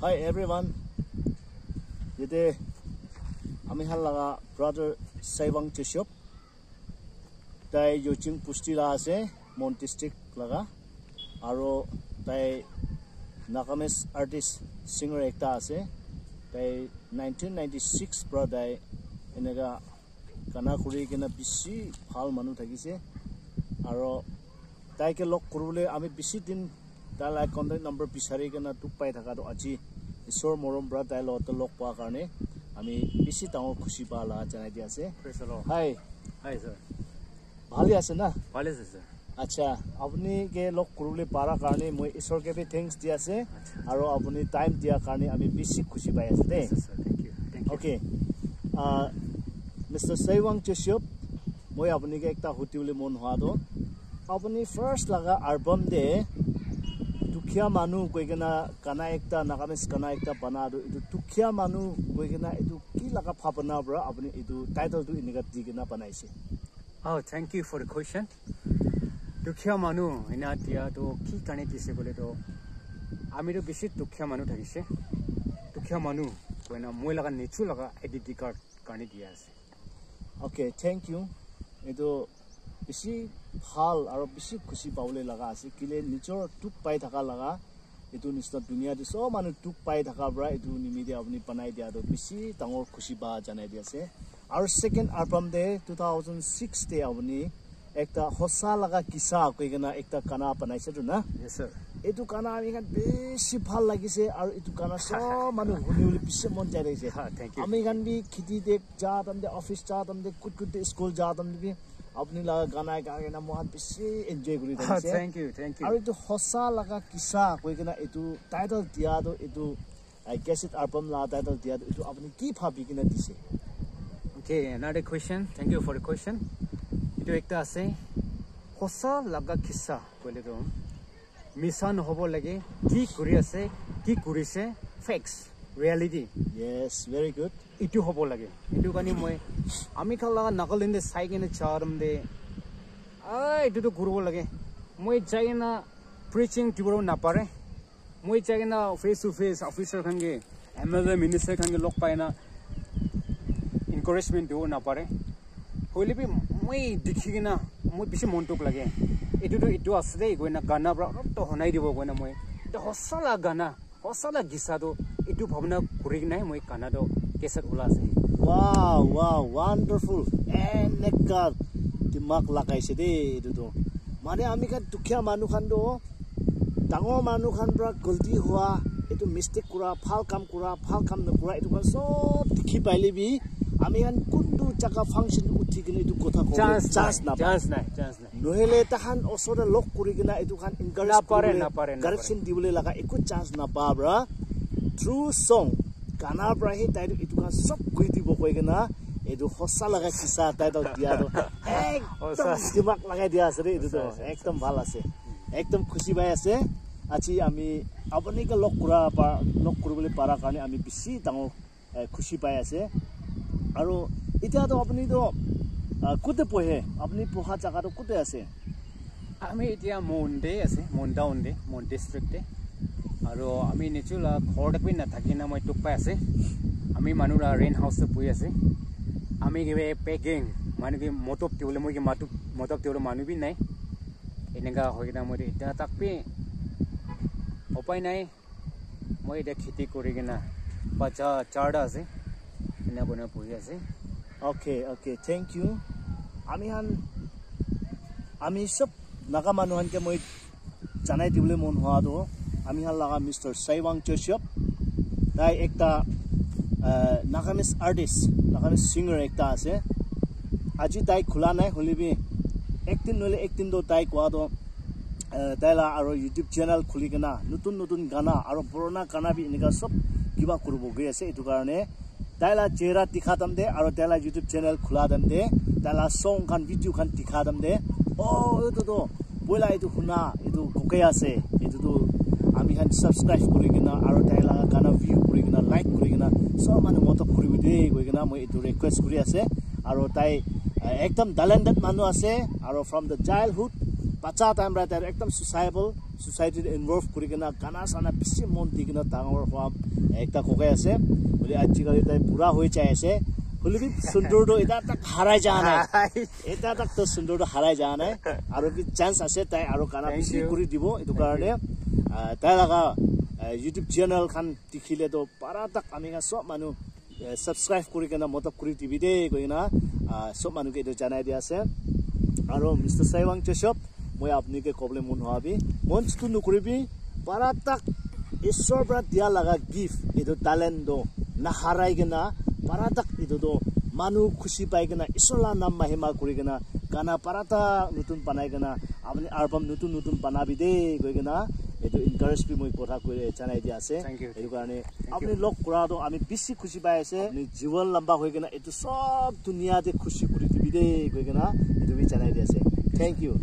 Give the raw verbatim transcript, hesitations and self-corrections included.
Hi everyone. Yate ami khan laga brother Saiwang Joseph. Tai Yoching Pusti la ase, Mon district laga. Aro tai Nagamese artist singer ekta ase. Tai nineteen ninety-six pra tai eneka gana kuri kena bishi bhal manu thakise. Aro tai ke log kuribole ami bishi din tai la contact number bisari kena dukh pai thaka toh aji Isor morom pra tai log, log pa karne ami bishi dangor khushi pa la janai di ase. Praise the Lord. Hi. Hi, sir. Bhali ase na? Bhali ase, sir. Acha, apuni ke log kuribole para karne moi Isor ke bi thanks di ase. Acha. Aro apuni time dia karne ami bishi khushi pai ase de. Yes, sir. Thank you. Thank you. Okay. Uh, Mister Saiwang Joseph, moi apuni ke ekta huti bole mon hua to. Apuni first laga album de Dukhiya Manu koi kena gana ekta, Nagamese gana ekta bana to. Itu Dukhiya Manu koi kena itu ki laga bhabana pra apuni itu title tu eneka di kena banaise? Oh, thank you for the question. Dukhiya manu ena dia to ki karne dise kole to, ami to bishi dukhiya manu thakise. Dukhiya manu koina moi laga nichu laga identity card karne dia ase. Okay, thank you. Itu bishi bhal aro bishi khushi pabole laga ase. Kile nijor dukh pai thaka laga etu nisna dunia te sob manu dukh pai thaka pra etu nimite apuni banai dia toh bishi dangor khushi pa janai di ase. Aru second album te two thousand six te apuni ekta hosa laga kisa koi kena ekta gana banaise tu na. Yes, sir. Etu gana ami khan bishi bhal lagise aru etu gana sob manu huni bole bishi mon jai ase. Ha, thank you. Ami khan bi kheti te ja time te, office ja time te, kut kut te school ja time te bi apuni laga gana gai kena moi khan bishi enjoy kuri thakise. Thank you, thank you. Aru etu hosa laga kisa koi kena etu title dia toh etu, I guess it, album laga title dia toh etu apuni ki bhabi kena dise? Okay, another question. Thank you for the question. Etu ekta ase, hosa laga kisa koile toh misa nohobo lage, ki kuri ase, ki kurise, facts, reality. Yes, very good. Etu hobo lage. Etu karne moi, ami khan laga Nagaland te sai kena charam te, ah, etu tu kuribo lage. Moi jai kena preaching dibole napare. Moi jai kena face to face officer khan ke, M L A minister khan ke log pai na encouragement dibo napare. Hoile bi moi dikhi kena moi bishi mon dukh lage. Etu tu etu ase de koina gana pra olop to honai dibo koina moi. Etu hosa la gana, hosa la kisa tu etu bhabna kuri kena moi gana tu cassette ula ase. Wow, wow, wonderful. Eneka dimag lagaise de etu tu. Mane ami khan dukhiya manu khan tu dangor manu khan pra galti hua, etu mistake kura, bhal kam kura, bhal kam nakura, etu khan sob dikhi paile bi, ami khan kuntu jaga function uthi kena etu kotha kobo chance nai, chance napa. Chance nai, chance nai. Nohole tahan osor te log kuri kena etu khan encourage napare, kuribole, napare, napare. Correction dibole laga eku chance napa pra. Through song, gana pra hi tai etu khan sob koi dibo koi kena, etu hosa laga kisa title dia toh ekdom dimag lagai dia ase re, etu toh ekdom bhal ase. Ekdom khushi pai ase. Aji ami apuni ke log kura pa, log kuribole para karne ami bishi dangor, eh, khushi pai ase. Aru itya toh apuni toh, ah, kote pohe? Apuni poha jaga toh kote ase? Ami itya Mon te ase, Mon town te, Mon district te. Aru ami nichu la ghor te bi nathaki na moi dukh pai ase. Ami manu la rent house te buhi ase. Ami ke begging, manu ke modot dibole, moi ke matu, modot dibole manu bi nai. Eneka hoi kena moi itya tak bi upai nai. Moi itya kheti kuri kena bacha charta ase. Ena koi na buhi ase. Okay, okay, thank you. Ami khan, ami sob Naga manu khan ke moi janai dibole mon hua toh, ami khan laga Mister Saiwang Joseph, tai ekta, ah, Nagamese artist, Nagamese singer ekta ase. Aji tai khula nai, hoile bi ek din nohole ek din toh tai koa toh, ah, tai la aro YouTube channel khuli kena notun notun gana aro purana gana bi eneka sob kiba kuribo goi ase. Etu karne tai la chehra dikha time te aro tai la YouTube channel khula time te, tai la song khan, video khan dikha time te, oh, etu toh poila etu huna, etu kokai ase, etu toh ami khan subscribe kuri kena aro tai la gana view kuri kena, like kuri kena, sob manu modot kuribo de koi kena moi etu request kuri ase. Aro tai, eh, ekdom talented manu ase, aro from the childhood, bacha time para tai ekdom sociable, society te involve kuri kena gana sana bishi mon di kena dangor hua ekta kokai ase. Hoile ajikali tai bura hoi jai ase. Hoile bi sundur to eta tak harai ja nai. Eta tak to sundur to harai ja nai. Aro bi chance ase, tai aro gana bishi kuri dibo. Etu karone, ah, tai laga, ah, YouTube channel khan dikhile to para tak ami khan sob manu, eh, subscribe kuri kena modot kuri dibi de koi kena, ah, sob manu ke etu janai di ase. Aro Mister Saiwang Joseph, moi apni ke kobole mon hoa bi, mon chutu nukuri bi, para tak Isor pra dia laga gift, etu talent to naharai kena, para tak etu to manu khushi pai kena, Isor la nam mahima kuri kena, gana para tak nutun banai kena, apni album nutun nutun banabi de koi kena, etu encourage bi moi kotha koi janai di ase. Thank you. Etu karone apni log kura to ami bishi khushi pai ase. Apni jiwan lamba hoi kena etu sob dunia te khushi kuri dibi de koi kena etu bi janai di ase. Thank you.